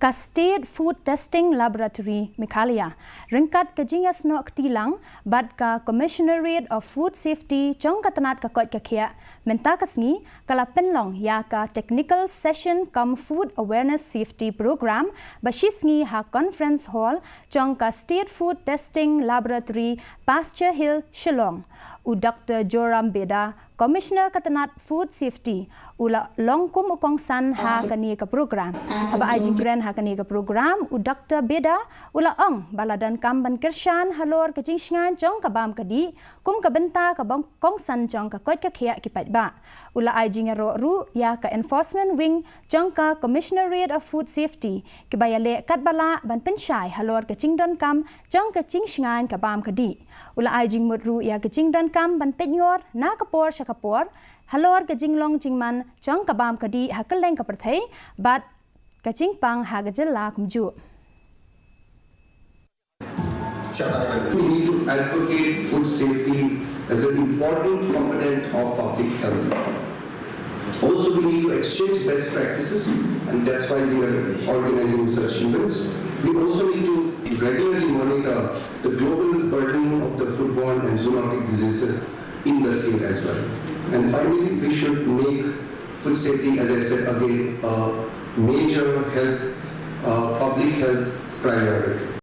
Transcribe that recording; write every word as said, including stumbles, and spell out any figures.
Ka State Food Testing Laboratory Meghalaya, ryngkat ka jingïasnoh kti lang bad ka Commissionerate of Food Safety jong ka tnat ka koit ka khiah, mynta ka sngi ka la pynlong ïa ka Technical Session cum Food Awareness Safety Program ba shi sngi ha Conference Hall jong ka State Food Testing Laboratory, Pasture Hill, Shillong. U Doctor Joram Beda, Commissioner ka tnat Food Safety, u la long kum u kongsan ha kane ka program. Haba ai jingkren ha kane ka program, u Doctor Beda u la ong ba la donkam ban kyrshan halor ka jingshngaiñ jong ka bam ka dih kum ka bynta ka bang kongsan jong ka koit ka khiah ki paidbah. U la ai jingïaroh ruh ïa ka Enforcement Wing jong ka Commissionerate of Food Safety, kiba ïaleh katba lah ban pynshai halor ka jingdonkam jong ka jingshngaiñ ka bam ka dih. U la ai jingmut ruh ïa ka jingdonkam ban peit ngor na ka por sha ka por halor ka jinglong jingman jong ka bam ka dih ha kylleng ka pyrthei bad ka jingpang ha ka jylla kumjuh. We need to advocate food safety as an important component of public health. Also, we need to exchange best practices, and that's why we are organizing such events. We also need to regularly monitor the global burden of the foodborne and zoonotic diseases in the state as well. And finally, we should make food safety, as I said again, a major health, uh, public health priority.